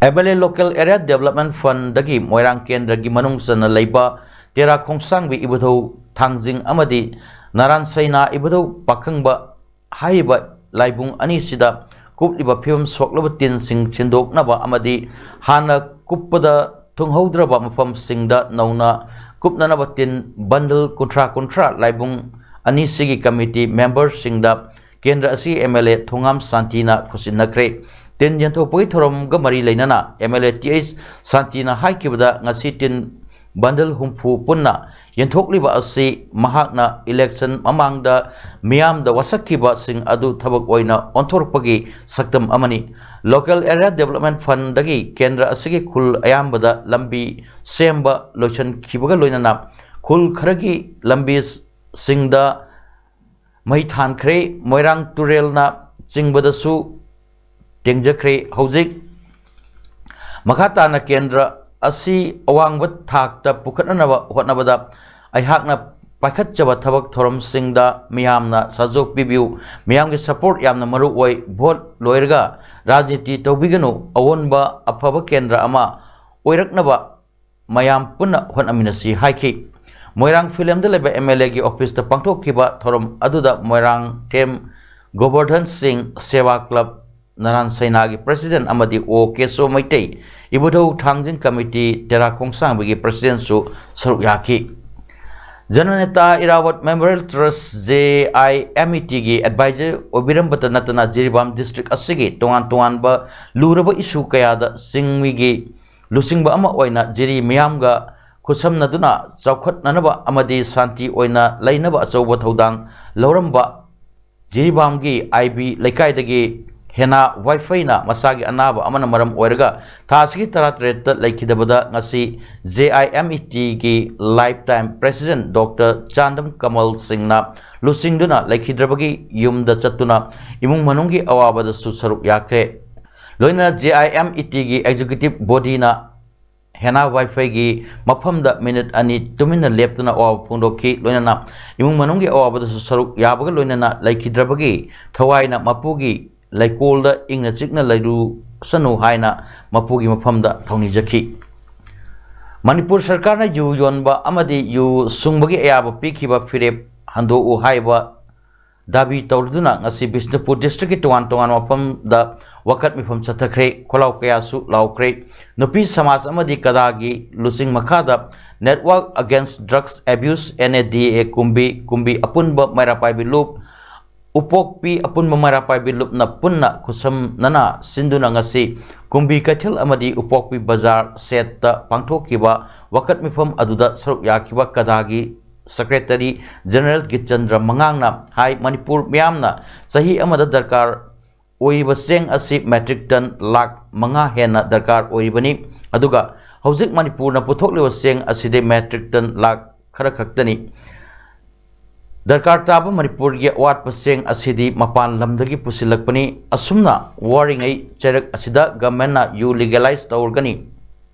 M L A Local Area Development Fund ꯗꯒꯤ ꯃꯣꯏꯔꯥꯡ ꯀꯦꯟꯗ꯭ꯔꯒꯤ ꯃꯅꯨꯡ ꯆꯟꯅ ꯂꯩꯕ ꯇꯦꯔꯥ ꯈꯣꯡꯁꯥꯡꯕꯤ ꯏꯕꯨꯙꯧ ꯊꯥꯡꯖꯤꯡ ꯑꯃꯗꯤ ꯅꯥꯔꯥꯟ ꯁꯩꯅꯥ ꯏꯕꯨꯙꯧ ꯄꯥꯈꯪꯕ ꯍꯥꯏꯔꯤꯕ ꯂꯥꯏꯕꯨꯡ ꯑꯅꯤꯁꯤꯗ ꯀꯨꯞꯂꯤꯕ ꯐꯤꯕꯝ ꯁꯣꯛꯂꯕ ꯇꯤꯟꯁꯤꯡ ꯁꯤꯟꯗꯣꯛꯅꯕ ꯑꯃꯗꯤ ꯍꯥꯟꯅ ꯀꯨꯞꯄꯗ ꯊꯨꯡꯍꯧꯗ꯭ꯔꯕ ꯃꯐꯝꯁꯤꯡꯗ ꯅꯧꯅ ꯀꯨꯞꯅꯅꯕ ꯇꯤꯟ bundle ꯀꯨꯟꯊ꯭ꯔꯥ ꯀꯨꯟꯊ꯭ꯔꯥ ꯂꯥꯏꯕꯨꯡ ꯑꯅꯤꯁꯤꯒꯤ committee member ꯁꯤꯡꯗ ꯀꯦꯟꯗ꯭ꯔ ꯑꯁꯤꯒꯤ MLA ꯊꯣꯉꯥꯝ ꯁꯥꯟꯇꯤꯅ ꯈꯨꯠꯁꯤꯟꯅꯈ꯭ꯔꯦ꯫ ꯇꯤꯟ ꯌꯦꯟꯊꯣꯛꯄꯒꯤ ꯊꯧꯔꯝꯒ ꯃꯔꯤ ꯂꯩꯅꯅ MLA ꯇꯤ ꯑꯩꯆ ꯁꯥꯟꯇꯤꯅ ꯍꯥꯏꯈꯤꯕꯗ, ꯉꯁꯤ ꯇꯤꯟ bundle ꯍꯨꯝꯐꯨ ꯄꯨꯟꯅ ꯌꯦꯟꯊꯣꯛꯂꯤꯕ ꯑꯁꯤ ꯃꯍꯥꯛꯅ election ꯃꯃꯥꯡꯗ ꯃꯤꯌꯥꯝꯗ ꯋꯥꯁꯛꯈꯤꯕꯁꯤꯡ ꯑꯗꯨ ꯊꯕꯛ ꯑꯣꯏꯅ ꯑꯣꯟꯊꯣꯔꯛꯄꯒꯤ ꯁꯛꯇꯝ ꯑꯃꯅꯤ꯫ Local Area Development Fundꯗꯒꯤ ꯀꯦꯟꯗ꯭ꯔ ꯑꯁꯤꯒꯤ ꯈꯨꯜ ꯑꯌꯥꯝꯕꯗ ꯂꯝꯕꯤ ꯁꯦꯝꯕ ꯂꯣꯏꯁꯤꯟꯈꯤꯕꯒ ꯂꯣꯏꯅꯅ ꯈꯨꯜ ꯈꯔꯒꯤ ꯂꯝꯕꯤꯁꯤꯡꯗ ꯃꯩ ꯊꯥꯟꯈ꯭ꯔꯦ꯫ ꯃꯣꯏꯔꯥꯡ ꯇꯨꯔꯦꯜꯅ ꯆꯤꯡꯕꯗꯁꯨ ꯇꯦꯡꯖꯈ꯭ꯔꯦ꯫ ꯍꯧꯖꯤꯛ ꯃꯈꯥ ꯇꯥꯅ ꯀꯦꯟꯗ꯭ꯔ ꯑꯁꯤ ꯑꯋꯥꯡꯕ ꯊꯥꯛꯇ ꯄꯨꯈꯠꯅꯅꯕ ꯍꯣꯠꯅꯕꯗ ꯑꯩꯍꯥꯛꯅ ꯄꯥꯏꯈꯠꯆꯕ ꯊꯕꯛ ꯊꯧꯔꯝꯁꯤꯡꯗ ꯃꯤꯌꯥꯝꯅ ꯁꯍꯖꯣꯒ ꯄꯤꯕꯤꯌꯨ꯫ ꯃꯤꯌꯥꯝꯒꯤ support ꯌꯥꯝꯅ ꯃꯔꯨ ꯑꯣꯏ꯫ Vote ꯂꯣꯏꯔꯒ ꯔꯥꯖꯅꯤꯇꯤ ꯇꯧꯕꯤꯒꯅꯨ꯫ ꯑꯑꯣꯟꯕ ꯑꯐꯕ ꯀꯦꯟꯗ꯭ꯔ ꯑꯃ ꯑꯣꯏꯔꯛꯅꯕ ꯃꯌꯥꯝ ꯄꯨꯟꯅ ꯍꯣꯠꯅꯃꯤꯟꯅꯁꯤ ꯍꯥꯏꯈꯤ꯫ ꯃꯣꯏꯔꯥꯡ ꯐꯤꯂꯝꯗ ꯂꯩꯕ MLAꯒꯤ officeꯇ ꯄꯥꯡꯊꯣꯛꯈꯤꯕ ꯊꯧꯔꯝ ꯑꯗꯨꯗ ꯃꯣꯏꯔꯥꯡ ꯊꯦꯝ ꯒꯣꯕꯔꯙꯟ ꯁꯤꯡ ꯁꯦꯋꯥ club ꯅꯔꯥꯟ ꯁꯩꯅꯥꯒꯤ president ꯑꯃꯗꯤ ꯑꯣ ꯀꯦꯁꯣ ꯃꯩꯇꯩ ꯏꯕꯨꯙꯧ ꯊꯥꯡꯖꯤꯡ committee ꯇꯦꯔꯥ ꯈꯣꯡꯁꯥꯡꯕꯤꯒꯤ presidentꯁꯨ ꯁꯔꯨꯛ ꯌꯥꯈꯤ꯫ ꯖꯅꯅꯦꯇꯥ ꯏꯔꯥꯋꯠ Memorial Trust, JIMETꯒꯤ advisor ꯑꯣꯏꯕꯤꯔꯝꯕꯇ ꯅꯠꯇꯅ ꯖꯤꯔꯤꯕꯥꯝ district ꯑꯁꯤꯒꯤ ꯇꯣꯉꯥꯟ ꯇꯣꯉꯥꯟꯕ ꯂꯨꯔꯕ issue ꯀꯌꯥꯗ ꯆꯤꯡꯃꯤꯒꯤ ꯂꯨꯆꯤꯡꯕ ꯑꯃ ꯑꯣꯏꯅ ꯖꯤꯔꯤ ꯃꯤꯌꯥꯝꯒ ꯈꯨꯠꯁꯝꯅꯗꯨꯅ ꯆꯥꯎꯈꯠꯅꯅꯕ ꯑꯃꯗꯤ ꯁꯥꯟꯇꯤ ꯑꯣꯏꯅ ꯂꯩꯅꯕ ꯑꯆꯧꯕ ꯊꯧꯗꯥꯡ ꯂꯧꯔꯝꯕ ꯖꯤꯔꯤꯕꯥꯝꯒꯤ ꯑꯥꯏꯕꯤ ꯂꯩꯀꯥꯏꯗꯒꯤ ꯍꯦꯅꯥ ꯋꯥꯏꯐꯩꯅ ꯃꯁꯥꯒꯤ ꯑꯅꯥꯕ ꯑꯃꯅ ꯃꯔꯝ ꯑꯣꯏꯔꯒ ꯊꯥ ꯑꯁꯤꯒꯤ ꯇꯔꯥꯇꯔꯦꯠꯇ ꯂꯩꯈꯤꯗꯕꯗ ꯉꯁꯤ JIMETꯒꯤ lifetime president Doctor ꯆꯥꯟꯗꯝ ꯀꯃꯜ ꯁꯤꯡꯅ ꯂꯨꯆꯤꯡꯗꯨꯅ ꯂꯩꯈꯤꯗ꯭ꯔꯕꯒꯤ ꯌꯨꯝꯗ ꯆꯠꯇꯨꯅ ꯏꯃꯨꯡ ꯃꯅꯨꯡꯒꯤ ꯑꯋꯥꯕꯗꯁꯨ ꯁꯔꯨꯛ ꯌꯥꯈ꯭ꯔꯦ꯫ ꯂꯣꯏꯅꯅ JIMETꯒꯤ executive bodyꯅ ꯍꯦꯅꯥ ꯋꯥꯏꯐꯩꯒꯤ ꯃꯐꯝꯗ minute ꯑꯅꯤ ꯇꯨꯃꯤꯟꯅ ꯂꯦꯞꯇꯨꯅ ꯑꯋꯥꯕ ꯐꯣꯡꯗꯣꯛꯈꯤ꯫ ꯂꯣꯏꯅꯅ ꯏꯃꯨꯡ ꯃꯅꯨꯡꯒꯤ ꯑꯋꯥꯕꯗꯁꯨ ꯁꯔꯨꯛ ꯌꯥꯕꯒ ꯂꯣꯏꯅꯅ ꯂꯩꯈꯤꯗ꯭ꯔꯕꯒꯤ ꯊꯋꯥꯏꯅ ꯃꯄꯨꯒꯤ ꯂꯩꯀꯣꯜꯗ ꯏꯪꯅ ꯆꯤꯛꯅ ꯂꯩꯔꯨꯁꯅꯨ ꯍꯥꯏꯅ ꯃꯄꯨꯒꯤ ꯃꯐꯝꯗ ꯊꯧꯅꯤꯖꯈꯤ꯫ ꯃꯅꯤꯄꯨꯔ ꯁꯔꯀꯥꯔꯅ ꯌꯨ ꯌꯣꯟꯕ ꯑꯃꯗꯤ ꯌꯨ ꯁꯨꯡꯕꯒꯤ ꯑꯌꯥꯕ ꯄꯤꯈꯤꯕ ꯐꯤꯔꯦꯞ ꯍꯟꯗꯣꯛꯎ ꯍꯥꯏꯕ ꯗꯥꯕꯤ ꯇꯧꯗꯨꯅ ꯉꯁꯤ ꯕꯤꯁꯅꯨꯄꯨꯔ districtꯀꯤ ꯇꯣꯉꯥꯟ ꯇꯣꯉꯥꯟꯕ ꯃꯐꯝꯗ ꯋꯥꯀꯠ ꯃꯤꯐꯝ ꯆꯠꯊꯈ꯭ꯔꯦ꯫ ꯈꯣꯜꯂꯥꯎ ꯀꯌꯥꯁꯨ ꯂꯥꯎꯈ꯭ꯔꯦ꯫ ꯅꯨꯄꯤ ꯁꯃꯥꯖ ꯑꯃꯗꯤ ꯀꯗꯥꯒꯤ ꯂꯨꯆꯤꯡ ꯃꯈꯥꯗ Network Against Drugs Abuse, NADA ꯀꯨꯝꯕꯤ, ꯀꯨꯝꯕꯤ ꯑꯄꯨꯟꯕ ꯃꯩꯔꯥ ꯄꯥꯏꯕꯤ ꯂꯨꯞ ꯎꯄꯣꯛꯄꯤ ꯑꯄꯨꯟꯕ ꯃꯩꯔꯥ ꯄꯥꯏꯕꯤ ꯂꯨꯞꯅ ꯄꯨꯟꯅ ꯈꯨꯠꯁꯝꯅꯅ ꯁꯤꯟꯗꯨꯅ ꯉꯁꯤ ꯀꯨꯝꯕꯤ ꯀꯩꯊꯦꯜ ꯑꯃꯗꯤ ꯎꯄꯣꯛꯄꯤ ꯕꯖꯥꯔ ꯁꯦꯠꯇ ꯄꯥꯡꯊꯣꯛꯈꯤꯕ ꯋꯥꯀꯠ ꯃꯤꯐꯝ ꯑꯗꯨꯗ ꯁꯔꯨꯛ ꯌꯥꯈꯤꯕ ꯀꯗꯥꯒꯤ ꯁꯦꯀ꯭ꯔꯦꯇꯔꯤ ꯖꯦꯅꯔꯦꯜ ꯒꯤꯆꯟꯗ꯭ꯔ ꯃꯉꯥꯡꯅ ꯍꯥꯏ, ꯃꯅꯤꯄꯨꯔ ꯃꯤꯌꯥꯝꯅ ꯆꯍꯤ ꯑꯃꯗ ꯗꯔꯀꯥꯔ ꯑꯣꯏꯔꯤꯕ ꯆꯦꯡ ꯑꯁꯤ ꯃꯦꯇ꯭ꯔꯤꯛ ꯇꯟ ꯂꯥꯈ ꯃꯉꯥ ꯍꯦꯟꯅ ꯗꯔꯀꯥꯔ ꯑꯣꯏꯔꯤꯕꯅꯤ꯫ ꯑꯗꯨꯒ ꯍꯧꯖꯤꯛ ꯃꯅꯤꯄꯨꯔꯅ ꯄꯨꯊꯣꯛꯂꯤꯕ ꯆꯦꯡ ꯑꯁꯤꯗꯤ ꯃꯦꯇ꯭ꯔꯤꯛ ꯇꯟ ꯂꯥꯈ ꯈꯔ ꯈꯛꯇꯅꯤ꯫ ꯗꯔꯀꯥꯔ ꯇꯥꯕ ꯃꯅꯤꯄꯨꯔꯒꯤ ꯑꯋꯥꯠꯄ ꯆꯦꯡ ꯑꯁꯤꯗꯤ ꯃꯄꯥꯟ ꯂꯝꯗꯒꯤ ꯄꯨꯁꯤꯜꯂꯛꯄꯅꯤ꯫ ꯑꯁꯨꯝꯅ ꯋꯥꯔꯤꯉꯩ ꯆꯩꯔꯛ ꯑꯁꯤꯗ ꯒꯚꯔꯟꯃꯦꯟꯠꯅ ꯌꯨ ꯂꯤꯒꯦꯂꯥꯏꯖ ꯇꯧꯔꯒꯅꯤ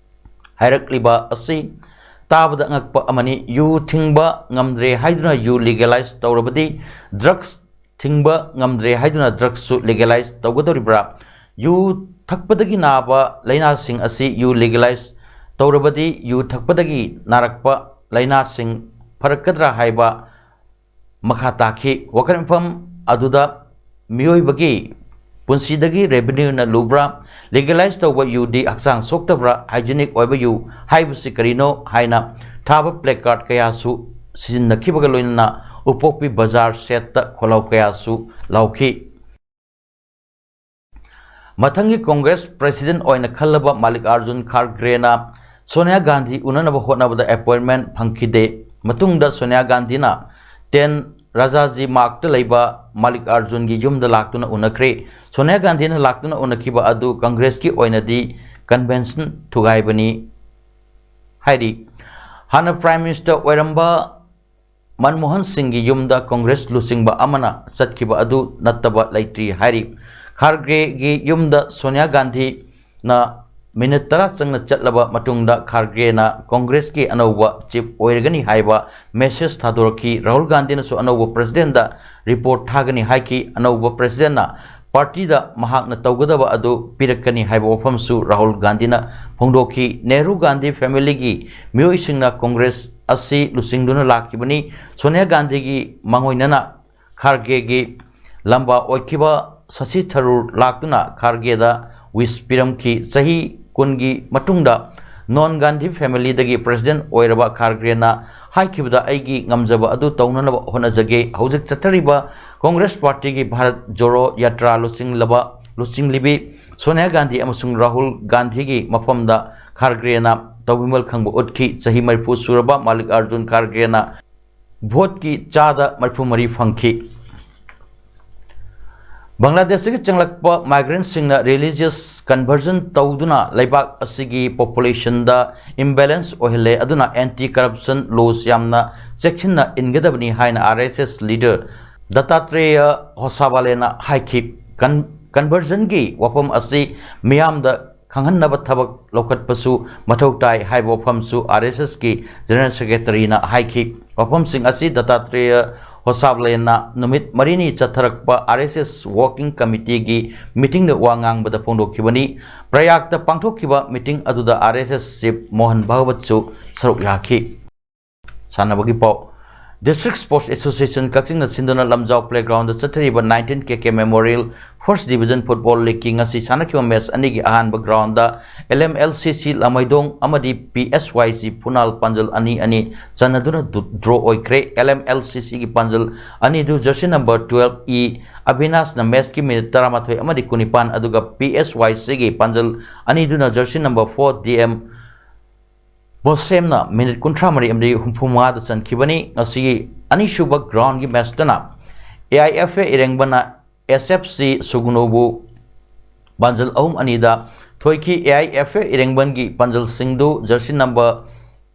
ꯍꯥꯏꯔꯛꯂꯤꯕ ꯑꯁꯤ ꯇꯥꯕꯗ ꯑꯉꯛꯄ ꯑꯃꯅꯤ꯫ ꯌꯨ ꯊꯤꯡꯕ ꯉꯝꯗ꯭ꯔꯦ ꯍꯥꯏꯗꯨꯅ ꯌꯨ ꯂꯤꯒꯦꯂꯥꯏꯖ ꯇꯧꯔꯕꯗꯤ ꯗ꯭ꯔꯒꯁ ꯊꯤꯡꯕ ꯉꯝꯗ꯭ꯔꯦ ꯍꯥꯏꯗꯨꯅ ꯗ꯭ꯔꯒꯁꯁꯨ ꯂꯤꯒꯦꯂꯥꯏꯖ ꯇꯧꯒꯗꯧꯔꯤꯕ꯭ꯔꯥ? ꯌꯨ ꯊꯛꯄꯗꯒꯤ ꯅꯥꯕ ꯂꯥꯏꯅꯥꯁꯤꯡ ꯑꯁꯤ ꯌꯨ ꯂꯤꯒꯦꯂꯥꯏꯖ ꯇꯧꯔꯕꯗꯤ ꯌꯨ ꯊꯛꯄꯗꯒꯤ ꯅꯥꯔꯛꯄ ꯂꯥꯏꯅꯥꯁꯤꯡ ꯐꯔꯛꯀꯗ꯭ꯔꯥ ꯍꯥꯏꯕ ꯃꯈꯥ ꯇꯥꯈꯤ꯫ ꯋꯥꯀꯠ ꯃꯤꯐꯝ ꯑꯗꯨꯗ ꯃꯤꯑꯣꯏꯕꯒꯤ ꯄꯨꯟꯁꯤꯗꯒꯤ ꯔꯦꯚꯤꯅ꯭ꯌꯨꯅ ꯂꯨꯕ꯭ꯔꯥ? ꯂꯤꯒꯦꯂꯥꯏꯖ ꯇꯧꯕ ꯌꯨꯗꯤ ꯍꯛꯆꯥꯡ ꯁꯣꯛꯇꯕ꯭ꯔꯥ? ꯍꯥꯏꯖꯤꯅꯤꯛ ꯑꯣꯏꯕ ꯌꯨ ꯍꯥꯏꯕꯁꯤ ꯀꯔꯤꯅꯣ? ꯍꯥꯏꯅ ꯊꯥꯕ ꯄ꯭ꯂꯦꯀꯥꯔꯗ ꯀꯌꯥꯁꯨ ꯁꯤꯖꯤꯟꯅꯈꯤꯕꯒ ꯂꯣꯏꯅꯅ ꯎꯄꯣꯛꯄꯤ ꯕꯖꯥꯔ ꯁꯦꯠꯇ ꯈꯣꯜꯂꯥꯎ ꯀꯌꯥꯁꯨ ꯂꯥꯎꯈꯤ꯫ ꯃꯊꯪꯒꯤ ꯀꯣꯡꯒ꯭ꯔꯦꯁ ꯄ꯭ꯔꯦꯁꯤꯗꯦꯟꯠ ꯑꯣꯏꯅ ꯈꯜꯂꯕ ꯃꯥꯂꯤꯛ ꯑꯥꯔꯖꯨꯟ ꯈꯥꯔꯒ꯭ꯔꯦꯅ ꯁꯣꯅꯤꯌꯥ ꯒꯥꯟꯙꯤ ꯎꯅꯅꯕ ꯍꯣꯠꯅꯕꯗ ꯑꯦꯄꯣꯏꯟꯃꯦꯟꯠ ꯐꯪꯈꯤꯗꯦ꯫ ꯃꯇꯨꯡꯗ ꯁꯣꯅꯤꯌꯥ ꯒꯥꯟꯙꯤꯅ ꯇꯦꯟ ꯔꯥꯖꯥꯖꯤ ꯃꯥꯔꯒꯇ ꯂꯩꯕ ꯃꯥꯂꯤꯛ ꯑꯥꯔꯖꯨꯟꯒꯤ ꯌꯨꯝꯗ ꯂꯥꯛꯇꯨꯅ ꯎꯅꯈ꯭ꯔꯦ꯫ ꯁꯣꯅꯤꯌꯥ ꯒꯥꯟꯙꯤꯅ ꯂꯥꯛꯇꯨꯅ ꯎꯅꯈꯤꯕ ꯑꯗꯨ ꯀꯪꯒ꯭ꯔꯦꯁꯀꯤ ꯑꯣꯏꯅꯗꯤ ꯀꯟꯚꯦꯟꯁꯟ ꯊꯨꯒꯥꯏꯕꯅꯤ ꯍꯥꯏꯔꯤ꯫ ꯍꯥꯟꯅ ꯄ꯭ꯔꯥꯏꯝ ꯃꯤꯅꯤꯁꯇꯔ ꯑꯣꯏꯔꯝꯕ ꯃꯟꯃꯣꯍꯟ ꯁꯤꯡꯒꯤ ꯌꯨꯝꯗ ꯀꯪꯒ꯭ꯔꯦꯁ ꯂꯨꯆꯤꯡꯕ ꯑꯃꯅ ꯆꯠꯈꯤꯕ ꯑꯗꯨ ꯅꯠꯇꯕ ꯂꯩꯇ꯭ꯔꯤ ꯍꯥꯏꯔꯤ꯫ ꯈꯥꯔꯒꯦꯒꯤ ꯌꯨꯝꯗ ꯁꯣꯅꯤꯌꯥ ꯒꯥꯟꯙꯤꯅ ꯃꯤꯅꯤꯠ ꯇꯔꯥ ꯆꯪꯅ ꯆꯠꯂꯕ ꯃꯇꯨꯡꯗ ꯈꯥꯔꯒꯦꯅ ꯀꯪꯒ꯭ꯔꯦꯁꯀꯤ ꯑꯅꯧꯕ ꯆꯤꯐ ꯑꯣꯏꯔꯒꯅꯤ ꯍꯥꯏꯕ ꯃꯦꯁꯦꯖ ꯊꯥꯗꯣꯔꯛꯈꯤ꯫ ꯔꯥꯍꯨꯜ ꯒꯥꯟꯙꯤꯅꯁꯨ ꯑꯅꯧꯕ ꯄ꯭ꯔꯦꯁꯤꯗꯦꯟꯠꯗ ꯔꯤꯄꯣꯔꯠ ꯊꯥꯒꯅꯤ ꯍꯥꯏꯈꯤ꯫ ꯑꯅꯧꯕ ꯄ꯭ꯔꯦꯁꯤꯗꯦꯟꯠꯅ ꯄꯥꯔꯇꯤꯗ ꯃꯍꯥꯛꯅ ꯇꯧꯒꯗꯕ ꯑꯗꯨ ꯄꯤꯔꯛꯀꯅꯤ ꯍꯥꯏꯕ ꯋꯥꯐꯝꯁꯨ ꯔꯥꯍꯨꯜ ꯒꯥꯟꯙꯤꯅ ꯐꯣꯡꯗꯣꯛꯈꯤ꯫ ꯅꯦꯍꯔꯨ ꯒꯥꯟꯙꯤ ꯐꯦꯃꯤꯂꯤꯒꯤ ꯃꯤꯑꯣꯏꯁꯤꯡꯅ ꯀꯪꯒ꯭ꯔꯦꯁ ꯑꯁꯤ ꯂꯨꯆꯤꯡꯗꯨꯅ ꯂꯥꯛꯈꯤꯕꯅꯤ꯫ ꯁꯣꯅꯤꯌꯥ ꯒꯥꯟꯙꯤꯒꯤ ꯃꯥꯡꯑꯣꯏꯅꯅ ꯈꯥꯔꯒꯦꯒꯤ ꯂꯝꯕꯥ ꯑꯣꯏꯈꯤꯕ ꯁꯁꯤ ꯊꯔꯨꯔ ꯂꯥꯛꯇꯨꯅ ꯈꯥꯔꯒꯦꯗ ꯋꯤꯁ ꯄꯤꯔꯝꯈꯤ꯫ ꯆꯍꯤ ꯀꯨꯟꯒꯤ ꯃꯇꯨꯡꯗ ꯅꯣꯟ ꯒꯥꯟꯙꯤ ꯐꯦꯃꯤꯂꯤꯗꯒꯤ ꯄ꯭ꯔꯦꯁꯤꯗꯦꯟꯠ ꯑꯣꯏꯔꯕ ꯈꯥꯔꯒꯦꯅ ꯍꯥꯏꯈꯤꯕꯗ, "ꯑꯩꯒꯤ ꯉꯝꯖꯕ ꯑꯗꯨ ꯇꯧꯅꯅꯕ ꯍꯣꯠꯅꯖꯒꯦ꯫ ꯍꯧꯖꯤꯛ ꯆꯠꯊꯔꯤꯕ ꯀꯣꯡꯒ꯭ꯔꯦꯁ ꯄꯥꯔꯇꯤꯒꯤ ꯚꯥꯔꯠ ꯖꯣꯔꯣ ꯌꯥꯇ꯭ꯔꯥ ꯂꯨꯆꯤꯡꯂꯕ, ꯂꯨꯆꯤꯡꯂꯤꯕꯤ ꯁꯣꯅꯤꯌꯥ ꯒꯥꯟꯙꯤ ꯑꯃꯁꯨꯡ ꯔꯥꯍꯨꯜ ꯒꯥꯟꯙꯤꯒꯤ ꯃꯐꯝꯗ ꯈꯥꯔꯒꯦꯅ ꯇꯧꯕꯤꯃꯜ ꯈꯪꯕ ꯎꯠꯈꯤ꯫ ꯆꯍꯤ ꯃꯔꯤꯐꯨ ꯁꯨꯔꯕ ꯃꯥꯜꯂꯤꯛ ꯑꯥꯔꯖꯨꯟ ꯈꯥꯔꯒꯦꯅ ꯚꯣꯠꯀꯤ ꯆꯥꯗ ꯃꯔꯤꯐꯨ ꯃꯔꯤ ꯐꯪꯈꯤ꯫ ꯕꯪꯒ꯭ꯂꯥꯗꯦꯁꯇꯒꯤ ꯆꯪꯂꯛꯄ ꯃꯥꯏꯒ꯭ꯔꯦꯟꯠꯁꯤꯡꯅ ꯔꯤꯂꯤꯖꯤꯌꯁ ꯀꯟꯚꯔꯖꯟ ꯇꯧꯗꯨꯅ ꯂꯩꯕꯥꯛ ꯑꯁꯤꯒꯤ ꯄꯣꯄꯨꯂꯦꯁꯟꯗ ꯏꯝꯕꯦꯂꯦꯟꯁ ꯑꯣꯏꯍꯜꯂꯦ, ꯑꯗꯨꯅ ꯑꯦꯟꯇꯤ ꯀꯔꯞꯁꯟ ꯂꯣꯁ ꯌꯥꯝꯅ ꯆꯦꯛꯁꯤꯟꯅ ꯏꯟꯒꯗꯕꯅꯤ ꯍꯥꯏꯅ ꯑꯥꯔ ꯑꯦꯁ ꯑꯦꯁ ꯂꯤꯗꯔ ꯗꯠꯇꯥꯇ꯭ꯔꯦꯌ ꯍꯣꯁꯥꯕꯥꯂꯦꯅ ꯍꯥꯏꯈꯤ꯫ ꯀꯟ-, ꯀꯟꯚꯔꯖꯟꯒꯤ ꯋꯥꯐꯝ ꯑꯁꯤ ꯃꯤꯌꯥꯝꯗ ꯈꯪꯍꯟꯅꯕ ꯊꯕꯛ ꯂꯧꯈꯠꯄꯁꯨ ꯃꯊꯧ ꯇꯥꯏ ꯍꯥꯏꯕ ꯋꯥꯐꯝꯁꯨ ꯑꯥꯔ ꯑꯦꯁ ꯑꯦꯁꯀꯤ ꯖꯦꯅꯔꯦꯜ ꯁꯦꯀ꯭ꯔꯦꯇꯔꯤꯅ ꯍꯥꯏꯈꯤ꯫ ꯋꯥꯐꯝꯁꯤꯡ ꯑꯁꯤ ꯗꯠꯇꯥꯇ꯭ꯔꯦꯌ ꯍꯣꯁꯥꯕꯂꯦꯅ ꯅꯨꯃꯤꯠ ꯃꯔꯤꯅꯤ ꯆꯠꯊꯔꯛꯄ ꯑꯥꯔ ꯑꯦꯁ ꯑꯦꯁ ꯋꯥꯔꯀꯤꯡ ꯀꯃꯤꯇꯤꯒꯤ ꯃꯤꯇꯤꯡꯗ ꯋꯥ ꯉꯥꯡꯕꯗ ꯐꯣꯡꯗꯣꯛꯈꯤꯕꯅꯤ꯫ ꯄ꯭ꯔꯌꯥꯒꯇ ꯄꯥꯡꯊꯣꯛꯈꯤꯕ ꯃꯤꯇꯤꯡ ꯑꯗꯨꯗ ꯑꯥꯔ ꯑꯦꯁ ꯑꯦꯁ ꯆꯤꯐ ꯃꯣꯍꯟ ꯚꯥꯒꯋꯠꯁꯨ ꯁꯔꯨꯛ ꯌꯥꯈꯤ꯫ ꯁꯥꯟꯅꯕꯒꯤ ꯄꯥꯎ꯫ ꯗꯤꯁꯇ꯭ꯔꯤꯛ ꯁ꯭ꯄꯣꯔꯠꯁ ꯑꯦꯁꯣꯁꯤꯌꯦꯁꯟ ꯀꯛꯆꯤꯡꯅ ꯁꯤꯟꯗꯨꯅ ꯂꯝꯖꯥꯎ ꯄ꯭ꯂꯦꯒ꯭ꯔꯥꯎꯟꯗ ꯆꯠꯊꯔꯤꯕ ꯅꯥꯏꯟꯇꯤꯟ ꯀꯦ ꯀꯦ ꯃꯦꯃꯣꯔꯤꯌꯦꯜ ꯐꯥꯔꯁ ꯗꯤꯕꯤꯖꯟ ꯐꯨꯠꯕꯣꯜ ꯂꯤꯒꯀꯤ ꯉꯁꯤ ꯁꯥꯟꯅꯈꯤꯕ ꯃꯦꯆ ꯑꯅꯤꯒꯤ ꯑꯍꯥꯟꯕ ground L M L C ꯁꯤ ꯂꯥꯃꯩꯗꯣꯡ ꯑꯃꯗꯤ ꯄꯤ ꯑꯦꯁ ꯋꯥꯏ ꯁꯤ ꯐꯨꯅꯥꯜ ꯄꯥꯟꯖꯜ ꯑꯅꯤ ꯑꯅꯤ ꯆꯟꯅꯗꯨꯅ ꯗꯨ-, ꯗ꯭ꯔꯣ ꯑꯣꯏꯈ꯭ꯔꯦ꯫ ꯑꯦꯜ ꯑꯦꯝ ꯑꯦꯜ ꯁꯤ ꯁꯤꯒꯤ ꯄꯥꯟꯖꯜ ꯑꯅꯤꯗꯨ ꯖꯔꯁꯤ ꯅꯝꯕꯔ ꯇꯨꯋꯦꯜꯐ ꯏ ꯑꯕꯤꯅꯥꯁꯅ ꯃꯦꯆꯀꯤ ꯃꯤꯅꯤꯠ ꯇꯔꯥꯃꯥꯊꯣꯏ ꯑꯃꯗꯤ ꯀꯨꯟꯅꯤꯄꯥꯟ, ꯑꯗꯨꯒ ꯄꯤ ꯑꯦꯁ ꯋꯥꯏ ꯁꯤꯒꯤ ꯄꯥꯟꯖꯜ ꯑꯅꯤꯗꯨꯅ jersey number four D M ꯕꯣꯁꯦꯝꯅ ꯃꯤꯅꯤꯠ ꯀꯨꯟꯊ꯭ꯔꯥ ꯃꯔꯤ ꯑꯃꯗꯤ ꯍꯨꯝꯐꯨ ꯃꯉꯥꯗ ꯆꯟꯈꯤꯕꯅꯤ꯫ ꯉꯁꯤꯒꯤ ꯑꯅꯤꯁꯨꯕ ꯒ꯭ꯔꯥꯎꯟꯒꯤ ꯃꯦꯆꯇꯅ ꯑꯦ I F A ꯏꯔꯦꯡꯕꯟꯅ S F C ꯁꯨꯒꯅꯨꯕꯨ ꯄꯥꯟꯖꯜ ꯑꯍꯨꯝ ꯑꯅꯤꯗ ꯊꯣꯏꯈꯤ꯫ ꯑꯦ ꯑꯥꯏ ꯑꯦꯐ ꯑꯦ ꯏꯔꯦꯡꯕꯟꯒꯤ ꯄꯥꯟꯖꯜꯁꯤꯡꯗꯨ ꯖꯔꯁꯤ ꯅꯝꯕꯔ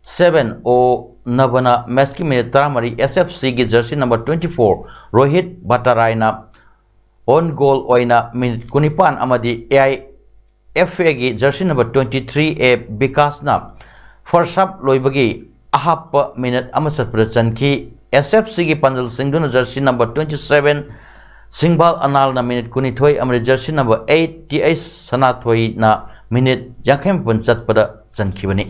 ꯁꯚꯦꯟ ꯑꯣ ꯅꯕꯅ ꯃꯦꯆꯀꯤ ꯃꯤꯅꯤꯠ ꯇꯔꯥꯃꯔꯤ, ꯑꯦꯁ ꯑꯦꯐ ꯁꯤꯒꯤ jersey number twenty four Rohit ꯚꯇꯥꯔꯥꯏꯅ ꯑꯣꯟ ꯒꯣꯜ ꯑꯣꯏꯅ ꯃꯤꯅꯤꯠ ꯀꯨꯟꯅꯤꯄꯥꯟ ꯑꯃꯗꯤ ꯑꯦ ꯑꯥꯏ ꯑꯦꯐ ꯑꯦꯒꯤ jersey number twenty three A ꯕꯤꯀꯥꯁꯅ ꯐꯥꯔꯁ ꯍꯥꯐ ꯂꯣꯏꯕꯒꯤ ꯑꯍꯥꯞꯄ ꯃꯤꯅꯤꯠ ꯑꯃ ꯆꯠꯄꯗ ꯆꯟꯈꯤ꯫ ꯑꯦꯁ ꯑꯦꯐ ꯁꯤꯒꯤ ꯄꯥꯟꯖꯜꯁꯤꯡꯗꯨꯅ jersey number twenty seven Singbal ꯑꯅꯥꯜꯅ ꯃꯤꯅꯤꯠ ꯀꯨꯟꯅꯤꯊꯣꯏ ꯑꯃꯗꯤ jersey number eighty H ꯁꯅꯥꯊꯣꯏꯅ minute ꯌꯥꯡꯈꯩ ꯃꯥꯄꯟ ꯆꯠꯄꯗ ꯆꯟꯈꯤꯕꯅꯤ꯫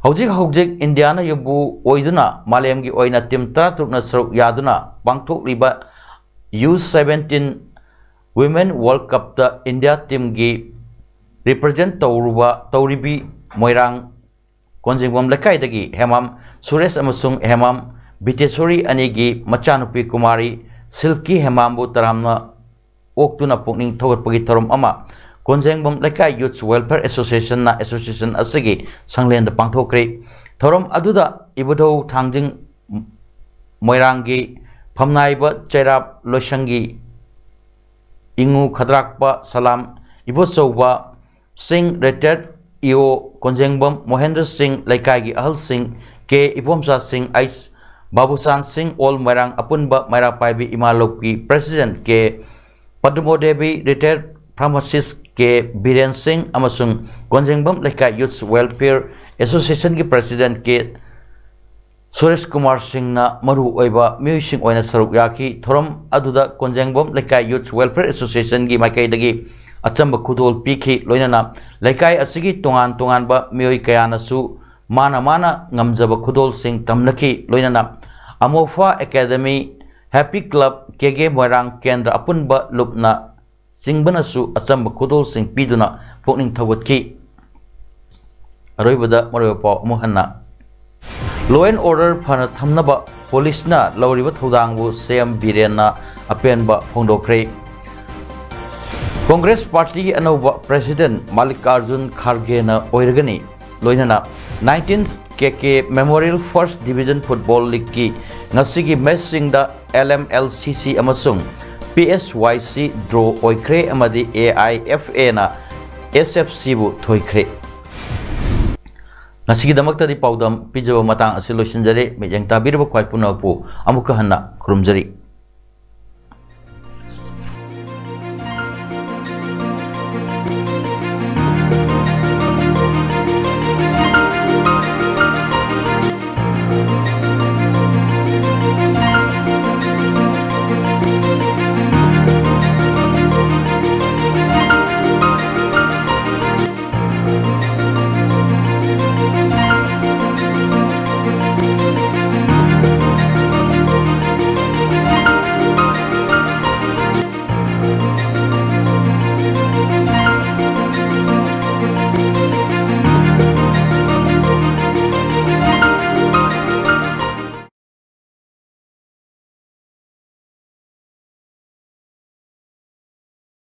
ꯍꯧꯖꯤꯛ ꯍꯧꯖꯤꯛ ꯏꯟꯗꯤꯌꯥꯅ ꯌꯨꯝꯕꯨ ꯑꯣꯏꯗꯨꯅ ꯃꯥꯂꯦꯝꯒꯤ ꯑꯣꯏꯅ ꯇꯤꯝ ꯇꯔꯥꯇꯔꯨꯛꯅ ꯁꯔꯨꯛ ꯌꯥꯗꯨꯅ ꯄꯥꯡꯊꯣꯛꯂꯤꯕ ꯌꯨ ꯁꯚꯦꯟꯇꯤꯟ ꯋꯤꯃꯦꯟ ꯋꯥꯔꯜ ꯀꯞꯇ ꯏꯟꯗꯤꯌꯥ ꯇꯤꯝꯒꯤ ꯔꯤꯄ꯭ꯔꯖꯦꯟ ꯇꯧꯔꯨꯕ, ꯇꯧꯔꯤꯕꯤ ꯃꯣꯏꯔꯥꯡ ꯀꯣꯟꯖꯦꯡꯕꯝ ꯂꯩꯀꯥꯏꯗꯒꯤ ꯍꯦꯃꯥꯝ ꯁꯨꯔꯦꯁ ꯑꯃꯁꯨꯡ ꯍꯦꯃꯥꯝ ꯕꯤꯇꯦꯁꯣꯔꯤ ꯑꯅꯤꯒꯤ ꯃꯆꯥꯅꯨꯄꯤ ꯀꯨꯃꯥꯔꯤ ꯁꯤꯜꯀꯤ ꯍꯦꯃꯥꯝꯕꯨ ꯇꯔꯥꯝꯅ ꯑꯣꯛꯇꯨꯅ ꯄꯨꯛꯅꯤꯡ ꯊꯧꯒꯠꯄꯒꯤ ꯊꯧꯔꯝ ꯑꯃ ꯀꯣꯟꯖꯦꯡꯕꯝ ꯂꯩꯀꯥꯏ Youth Welfare Association ꯅ association ꯑꯁꯤꯒꯤ ꯁꯪꯂꯦꯟꯗ ꯄꯥꯡꯊꯣꯛꯈ꯭ꯔꯤ꯫ ꯊꯧꯔꯝ ꯑꯗꯨꯗ ꯏꯕꯨꯙꯧ ꯊꯥꯡꯖꯤꯡ ꯃꯣꯏꯔꯥꯡꯒꯤ ꯐꯝꯅꯥꯏꯕ ꯆꯩꯔꯥꯞ ꯂꯣꯏꯁꯪꯒꯤ ꯏꯉꯨ ꯈꯗ꯭ꯔꯥꯛꯄ ꯁꯂꯥꯝ, ꯏꯕꯣꯆꯧꯕ ꯁꯤꯡ, retired E O ꯀꯣꯟꯖꯦꯡꯕꯝ ꯃꯣꯍꯦꯟꯗ꯭ꯔ ꯁꯤꯡ, ꯂꯩꯀꯥꯏꯒꯤ ꯑꯍꯜꯁꯤꯡ ꯀꯦ ꯏꯕꯣꯝꯆꯥ ꯁꯤꯡ, ꯑꯩꯆ ꯕꯥꯕꯨꯆꯥꯟ ꯁꯤꯡ, ꯑꯣꯜ ꯃꯣꯏꯔꯥꯡ ꯑꯄꯨꯟꯕ ꯃꯩꯔꯥ ꯄꯥꯏꯕꯤ ꯏꯃꯥ ꯂꯧꯄꯤ president ꯀꯦ ꯄꯗꯃꯣ ꯗꯦꯕꯤ, retired pharmacist ꯀꯦ ꯕꯤꯔꯦꯟ ꯁꯤꯡ ꯑꯃꯁꯨꯡ ꯀꯣꯟꯖꯦꯡꯕꯝ ꯂꯩꯀꯥꯏ Youth Welfare Association ꯒꯤ president ꯀꯦ ꯁꯨꯔꯦꯁ ꯀꯨꯃꯥꯔ ꯁꯤꯡꯅ ꯃꯔꯨ ꯑꯣꯏꯕ ꯃꯤꯑꯣꯏꯁꯤꯡ ꯑꯣꯏꯅ ꯁꯔꯨꯛ ꯌꯥꯈꯤ꯫ ꯊꯧꯔꯝ ꯑꯗꯨꯗ ꯀꯣꯟꯖꯦꯡꯕꯝ ꯂꯩꯀꯥꯏ Youth Welfare Association ꯒꯤ ꯃꯥꯏꯀꯩꯗꯒꯤ ꯑꯆꯝꯕ ꯈꯨꯗꯣꯜ ꯄꯤꯈꯤ꯫ ꯂꯣꯏꯅꯅ ꯂꯩꯀꯥꯏ ꯑꯁꯤꯒꯤ ꯇꯣꯉꯥꯟ ꯇꯣꯉꯥꯟꯕ ꯃꯤꯑꯣꯏ ꯀꯌꯥꯅꯁꯨ ꯃꯥꯅ ꯃꯥꯅ ꯉꯝꯖꯕ ꯈꯨꯗꯣꯜꯁꯤꯡ ꯇꯝꯅꯈꯤ꯫ ꯂꯣꯏꯅꯅ ꯑꯃꯣꯐꯥ Academy, Happy Club, ꯀꯦ ꯒꯦ ꯃꯣꯏꯔꯥꯡ ꯀꯦꯟꯗ꯭ꯔ ꯑꯄꯨꯟꯕ ꯂꯨꯞꯅ ꯆꯤꯡꯕꯅꯁꯨ ꯑꯆꯝꯕ ꯈꯨꯗꯣꯜꯁꯤꯡ ꯄꯤꯗꯨꯅ ꯄꯨꯛꯅꯤꯡ ꯊꯧꯒꯠꯈꯤ꯫ ꯑꯔꯣꯏꯕꯗ ꯃꯔꯨꯑꯣꯏꯕ ꯄꯥꯎ ꯑꯃꯨꯛ ꯍꯟꯅ꯫ Law and order ꯐꯅ ꯊꯝꯅꯕ ꯄꯨꯂꯤꯁꯅ ꯂꯧꯔꯤꯕ ꯊꯧꯗꯥꯡꯕꯨ ꯁꯤ ꯑꯦꯝ ꯕꯤꯔꯦꯟꯅ ꯑꯄꯦꯟꯕ ꯐꯣꯡꯗꯣꯛꯈ꯭ꯔꯦ꯫ ꯀꯣꯡꯒ꯭ꯔꯦꯁ ꯄꯥꯔꯇꯤꯒꯤ ꯑꯅꯧꯕ president ꯃꯜꯂꯤꯀꯥꯔꯖꯨꯟ ꯈꯥꯔꯒꯦꯅ ꯑꯣꯏꯔꯒꯅꯤ꯫ ꯂꯣꯏꯅꯅ nineteen K K Memorial First Division Football Leagueꯀꯤ ꯉꯁꯤꯒꯤ matchꯁꯤꯡꯗ L M L C C ꯑꯃꯁꯨꯡ P S Y C draw ꯑꯣꯏꯈ꯭ꯔꯦ ꯑꯃꯗꯤ A I F Aꯅ S F Cꯕꯨ ꯊꯣꯏꯈ꯭ꯔꯦ꯫ ꯉꯁꯤꯒꯤꯗꯃꯛꯇꯗꯤ ꯄꯥꯎꯗꯝ ꯄꯤꯖꯕ ꯃꯇꯥꯡ ꯑꯁꯤ ꯂꯣꯏꯁꯤꯟꯖꯔꯦ꯫ ꯃꯤꯠꯌꯦꯡ ꯇꯥꯕꯤꯔꯤꯕ ꯈ꯭ꯋꯥꯏ ꯄꯨꯝꯅꯃꯛꯄꯨ ꯑꯃꯨꯛꯀ ꯍꯟꯅ ꯈꯨꯔꯨꯝꯖꯔꯤ꯫